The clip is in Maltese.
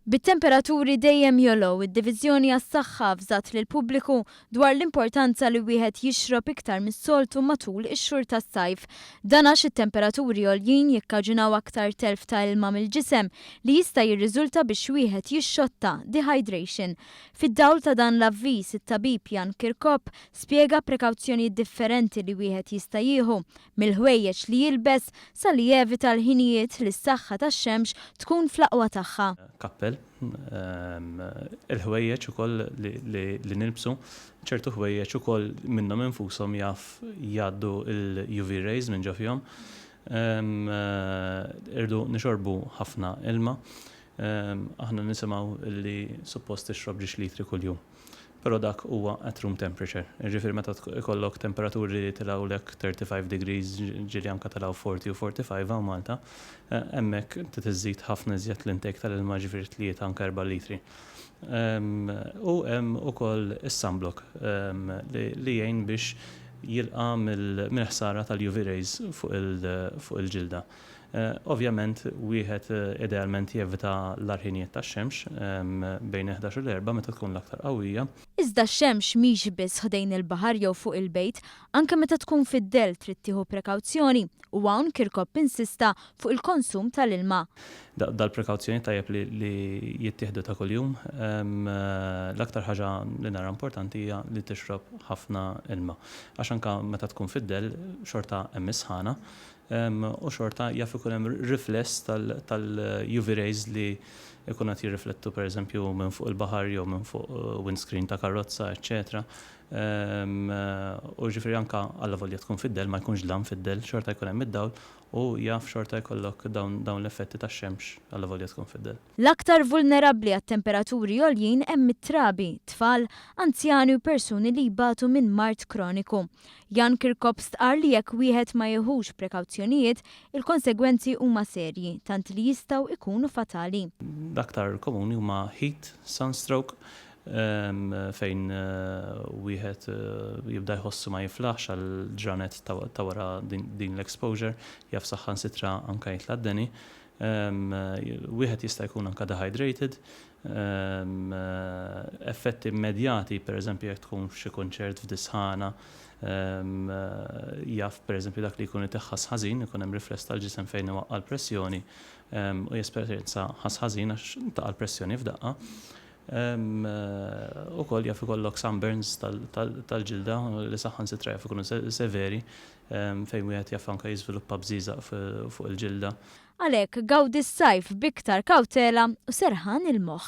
Bit-temperaturi dejjem jogħlew, id-Diviżjoni għas-Saħħa avżat lill-pubbliku dwar l-importanza li wieħed jixrob iktar mis-soltu matul ix-xhur tas-sajf. Dan għax it-temperaturi għoljin jikkaġunaw aktar telf ta' ilma mill-ġisem li jista' jirriżulta biex wieħed jixxotta, dehydration. Fid-dawl ta' dan l-avviż, it-tabib Jan Kirkop spjega prekawzjonijiet differenti li wieħed jista' jieħu mill-ħwejjeġ li jilbes sa li jevita l-ħinijiet li s-saħħa tax-xemx tkun fl-aqwa tagħha. Kappell, il-ħwejjeġ ukoll li nilbsu, ċertu ħwejjeġ ukoll minnhom infushom jaf jgħaddu l-UV rays minn ġo fihom. Irdu nixorbu ħafna ilma. Aħna nisimgħu li suppost tixrob ġiex litri kuljum. Però dak huwa at room temperature. Jiġifieri meta ikollok temperaturi li jitilgħulek 35 degrees, ġieli anke telgħu 40 u 45 hawn Malta, hemmhekk trid iżżid ħafna iżjed l-intake tal-ilma jiġifieri tlieta anke erba' litri. U hemm ukoll is-sunblock li jgħin biex jilqa' mill-ħsara tal-UV rays fuq il-ġilda. Ovvjament wieħed idealment jevita l-agħar ħinijiet tax-xemx, bejn il-ħdax u l-erbgħa meta tkun l-aktar qawwija. Iżda x-xemx mhix biss ħdejn il-baħar jew fuq il-bejt, anke meta tkun fid-dell trid tieħu prekawzjoni u hawn Kirkop insista fuq il-konsum tal-ilma. Dal-prekawzjonijiet tajjeb li jittieħdu ta' kuljum. L-aktar ħaġa li nara importanti hija li tixrob ħafna ilma. Għax anke meta tkun fid-dell xorta hemm is-sħana U xorta jaf ikun hemm rifless tal-UV rays li jkunu qed jirriflettu pereżempju minn fuq il-baħar jew minn fuq windscreen ta' karozza, eċċetera. U ġifieri anke allavolja tkun fid-dell ma jkunx dlam fid-dell, xorta jkun hemm id-dawl u jaf xorta jkollok dawn l-effetti tax-xemx allavolja tkun fid-dell. L-aktar vulnerabbli għat-temperaturi għoljin hemm it-trabi, tfal, anzjani u persuni li jbatu minn mard kroniku. Jan Kirkop stqarr li jekk wieħed ma jieħux prekawzjonijiet, il-konsegwenzi huma serji, tant li jistgħu jkunu fatali. L-aktar komuni huma heat, sunstroke, fejn wieħed jibda jħossu ma jiflaħx għal ġranet ta' wara din l-exposure, jaf saħansitra anke jitla' d-deni. Wieħed jista' jkun anke dehydrated. Effetti immedjati, pereżempju jekk tkun f'xi kunċert f'disħana, jaf pereżempju dak li jkun iteħħas ħażin, ikun hemm rifless tal-ġisem fejn iwaqqa' l-pressjoni u jesperjenza ħass ħażin għax taqa' l-pressjoni f'daqqa. Ukoll jaf ikollok sunburns tal-ġilda li saħansitra jaf ikunu severi fejn wieħed jaf anke jiżviluppa bżieżaq fuq il-ġilda. Għalhekk gawdi s-sajf b'iktar kawtela u serħan il-moħħ.